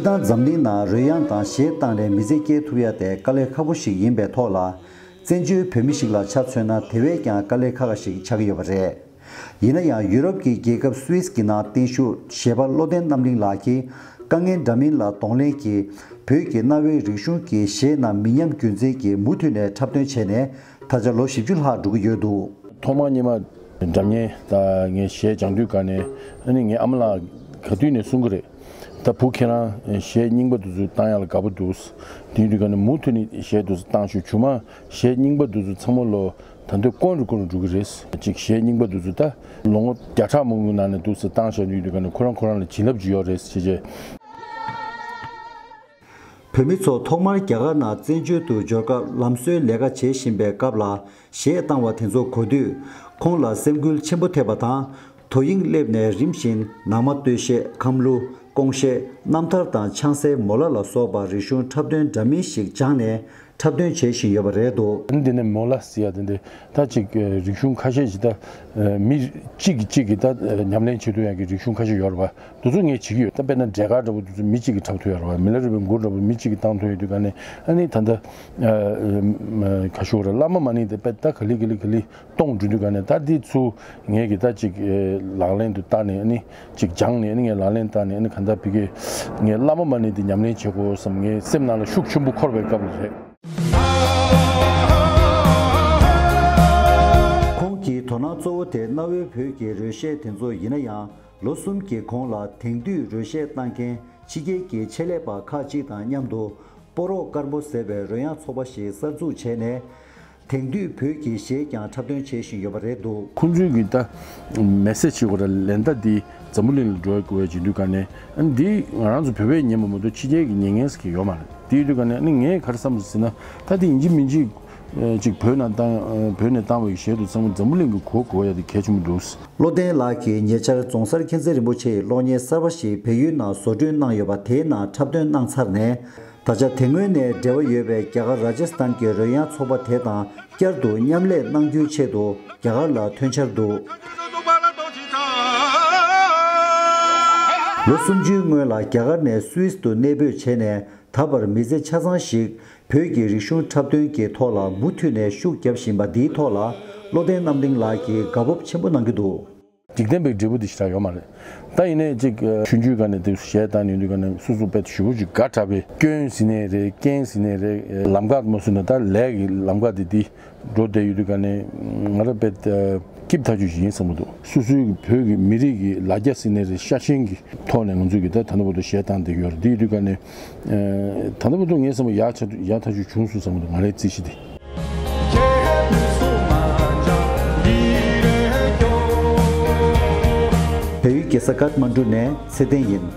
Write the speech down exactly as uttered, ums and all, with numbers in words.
ད་འཛམ་གླིང་ནང་རོལ་དབྱངས་དང་གཞས་བཏང་ནས་མི་ཚེ་སྐྱེལ་ཐུབ་ཡ་དེ་དཀའ་ལས་ཁག་པོ་ཞིག་ཡིན་པའི་ཐོག་ལ། བཙན་བྱོལ་བོད་མི་ཞིག་ལ་ཆ་མཚོན་ན་དེ་བས་ཀྱང་དཀའ་ལས་ཁག་ཁག་ཞིག་ཆགས་ཀྱི་ཡོད་པ་རེད། ཡིན་ན་ཡང་ཡུ་རོབ་ཀྱི་རྒྱལ་ཁབ་སུད་སི་གི་ནང་བརྟན་བཞུགས་གཞས་པ་བློ་བརྟན་རྣམ་གླིང་ལགས་ཀྱིས་དཀའ་ངལ་འདྲ་མིན་ལ་གདོང་ལེན་གྱིས། བོད་ཀྱི་གནའ་བོའི་རིག་གཞུང་གི་གཞས་རྣམས་མི་ཉམས་རྒྱུན་འཛིན་གྱིས་མུ་མཐུད་ནས་འཁྲབ་སྟོན་བྱས་ནས་ད་ཆ་ལོ་བཞི་བཅུ་ལྷག་འགྲོ་གི་ཡོད་འདུག། ཐོག་མར་སྔོན་མ་སྒྲ་སྙན་ད་ངས་གཞས་སྦྱང་དུས་ག་ནས་ཨ་ནི་ངའི་ཨ་མ་ལགས་ག་དུས་ནས་གསུང་གི་རེད། ད་བུ་ཁྱེད་རང་གཞས་རྙིང་པ་འདི་ཚོ་བཏང་ཡག་ལ་དགའ་པོ་འདུག། དེ་དུས་ག་ནས་མུ་མཐུད་ནས་གཞས་འདི་ཚོ་བཏང་ཤོག། བྱུང་མ་གཞས་རྙིང་པ་འདི་ཚོ་ཚང་མ་ལོ་ད་འདོད་ཀོན་རུ་ཀོན་རུ་འགྲོ་གི་རེད། ཅིག་གཞས་རྙིང་པ་འདི་ཚོ་ད་ལོ་ངོ་བརྒྱ་ཕྲག་མང་པོའི་ནང་ནས་འདུག་སེ་བཏང་བཞག་དུས་དུས་ག་ནས་ཁོ་རང་ཁོ་རང་ལ་བྱིན་རླབས་ཅིག་ཡོད་རེད་ཟེར་བྱས། བོད་མི་ཚོ་ཐོག་མར་རྒྱ་གར་ནང་བཙན་བྱོལ་དུ་འབྱོར་སྐབས་ལམ་སྲོལ་ལས་ཀ་བྱེད་བཞིན་པའི་སྐབས་ལ་གཞས་བཏང་བ་དེ་ཚོ་གོ་དུས་ཁོང་ལ་སེམས་འགུལ་ཆེན་པོ་ཐེབས་པ་དང་། དོ་དབྱིངས་སླེབས་ནས་རིམ་བཞིན་ནང་མ་སྟོད་གཞས། ཁམས་གླུ། ཀོང་གཞས། རྣམ་ཐར་དང་ཆང་སའི་མོ་ལ་ལ་སོགས་པ་རིག་གཞུང་འཁྲབ་སྟོན་འདྲ་མིན་ཞིག་སྦྱངས་ནས་འཁྲབ་སྟོན་བྱེད་བཞིན་ཡོད་པ་རེད་འདུག། འདི་ནས་མོ་ལ་ཟེར་ཡ་དེ་འདི་ད་ཅིག་རིག་གཞུང་ཁ་ཤས་ཤིག་ད་མི་གཅིག་གིས་གཅིག་གིས་ད་ཉམས་ལེན་བྱེད་ཐུབ་ཡ་གི་རིག་གཞུང་ཁ་ཤས་ཡོད་རེད་པ། འདི་ཚོ་ངས་བྱེད་ཀྱི་ཡོད། ད་དཔེར་ན་འབྲས་དཀར་འདྲ་པོ་འདི་ཚོ་མི་གཅིག་གིས་འཁྲབ་ཐུབ་ཡ་རེད་པ། མི་ལ་རས་པའི་མགུར་འདྲ་པོ་མི་གཅིག་གིས་བཏང་ཐུབ་ཡ་དུས་ག་ནས་ཨ་ནི་ད་ལྟ་ག་ཞུ་དགོས་རེད། བླ་མ་མ་ཎི་དེ་དཔེ་ད་ག་ལེ་ག་ལེ་ག་ལེ་གཏོང་འགྲོ་དུས་ག་ནས་ད་འདི་ཚུར་ངས་ཀྱི་ད་ཅིག་ལག་ལེན་དུ་བསྟར་ནས་ཨ་ནི་ཅིག་སྦྱངས་ནས་ཨ་ནི་ངས་ལག་ལེན་བསྟར་ནས་ཨ་ནི་ག་འདྲ་བི་གེ་ངས་བླ་མ་མ་ཎི་དེ་ཉམས་ལེན་བྱེད་དགོས་བསམ་ངའི་སེམས་ནང་ལ་ཤུགས་ཆེན་པོ་འཁོར་བའི་སྐབས་ལ་རེད། ཁོང་གི་དོ་སྣང་གཙོ་བོ་དེ་གནའ་བོའི་བོད་ཀྱི་རོལ་གཞས་དེ་ཚོ་ཡིན་ན་ཡང་། ལོ་གསུམ་གྱི་གོང་ལ་དེང་དུས་རོལ་གཞས་བཏང་མཁན་ཕྱི་རྒྱལ་གྱི་ཆེད་ལས་པ་ཁག་ཅིག་དང་མཉམ་དུ་སྤོ་རོག་དཀར་པོ་ཟེར་བའི་རོལ་དབྱངས་ཚོགས་པ་ཞིག་གསར་འཛུགས་བྱས་ནས། དེང་དུས་བོད་ཀྱི་གཞས་ཀྱང་འཁྲབ་སྟོན་བྱེད་བཞིན་ཡོད་པ་རེད་འདུག། ཁོང་ཚོའི་གི་ད་མེ་སེ་ཇི་ཞིག་གོ་ར་ལན་ད་འདི་འཛམ་བུ་གླིང་ལ་འགྲོ་དགོས་བྱེད་དུས་ག་ནས་ཨ་ནི་འདི་ང་རང་ཚོ་བོད་པས་ཉན་པ་མ་གཏོགས་ཕྱི་རྒྱལ་གྱི་ཉན་མཁན་ཟེར་གྱི་ཡོད་མ་རེད། དེ་ཡོད་དུས་ག་ནས་ཨ་ནི་ངས་ག་རེ་བསམ་ཟེར་ན་ད་འདི་ཡིན་གཅིག་མིན་གཅིག་ཅིག་བོད་ནང་བཏང་བོད་ནས་བཏང་བའི་གཞས་དེ་ཚང་མ་འཛམ་བུ་གླིང་གི་གོ་དགོས་ཡ་དེ་གལ་ཆེན་པོ་འདུག། བློ་བརྟན་ལགས་ཀྱིས་ཉེ་ཆར་རྫོང་སར་མཁྱེན་བརྩེ་རིན་པོ་ཆེའི་གློག་བརྙན་གསར་པ་ཞིག་བལ་ཡུལ་ནང་བཟོ་སྐྲུན་གནང་ཡོད་པ་དེའི་ནང་འཁྲབ་སྟོན་གནང་ཚར་ནས། ད་ཆ་དེ་སྔོན་ནས་འབྲེལ་བ་ཡོད་པའི་རྒྱ་གར་ར་ཇ་སི་ཐན་གྱི་རོལ་དབྱངས་ཚོགས་པ་དེ་དང་བསྐྱར་དུ་མཉམ་ལས་གནང་རྒྱུའི་ཆེད་དུ་རྒྱ་གར་ལ་ཐོན་འཆར་འདུག། ལོ་སུམ་ཅུའི་སྔོན་ལ་རྒྱ་གར་ནས་སུད་སི་ཏུ་གནས་སྤོས་བྱས་ནས། ད་བར་མི་ཚེ་ཆ་ཚང་ཞིག་བོད་ཀྱི་རིག་གཞུང་འཁྲབ་སྟོན་གྱི་ཐོག་ལ་མུ་མཐུད་ནས་ཤུགས་རྒྱབ་བཞིན་པ་འདིའི་ཐོག་ལ་བློ་བརྟན་རྣམ་གླིང་ལགས་ཀྱིས་དགའ་སྤོབས་ཆེན་པོ་གནང་གི་འདུག། འཇིག་རྟེན་པའི་འབྲས་བུ་འདི་ཞེ་དྲག་ཡོད་མ་རེད། ད་ཡིན་ནའི་ཅིག་ཆུང་ཆུང་སྒང་ནས་དེ་གཞས་བཏང་ཡོང་དུས་སྒང་ནས་སོ་སོ་དཔེ་ཞེ་པོ་ཅིག་དགའ་དྲགས་པའི་སྐྱོན་ཟེར་ནའི་རེད། རྐྱེན་ཟེར་ནའི་རེད། ལམ་ཁ་མ་བཟོས་ན་ད་ལས་ཀྱི་ལམ་ཁ་དེ་འདི་འགྲོ་བསྡད་ཡོད་དུས་ག་ནས་ང་རང་དཔེ་སྐྱིད་ཐག་ཆོད་ཅིག་ཡིན་བསམ་གྱི་འདུག། སོ་སོའི་བོད་ཀྱི་མི་རིགས་ཀྱི་ལ་རྒྱ་ཟེར་ནའི་རེད། ཤ་ཞེན་གྱི་ཐོག་ནས་ང་ཚོས་ཀྱི་ད་ད་ལྟ་བར་དུ་གཞས་བཏང་བསྡད་ཀྱི་ཡོད་རེད། དེ་ཡོད་དུས་ག་ནས་ད་ལྟ་བར་དུ་ངས་བསམ་པ་ཡག་ཆ་ཡག་ཐག་ཆོད་བྱུང་སོང་བསམ་གྱི་འདུག། ང་རའི་རྩིས་གཞི་དེ། བལ་ཡུལ་རྒྱལ་ས་ཀཏ་མན་གྲུ་ནས་ཚེ་བརྟན་ཡིན།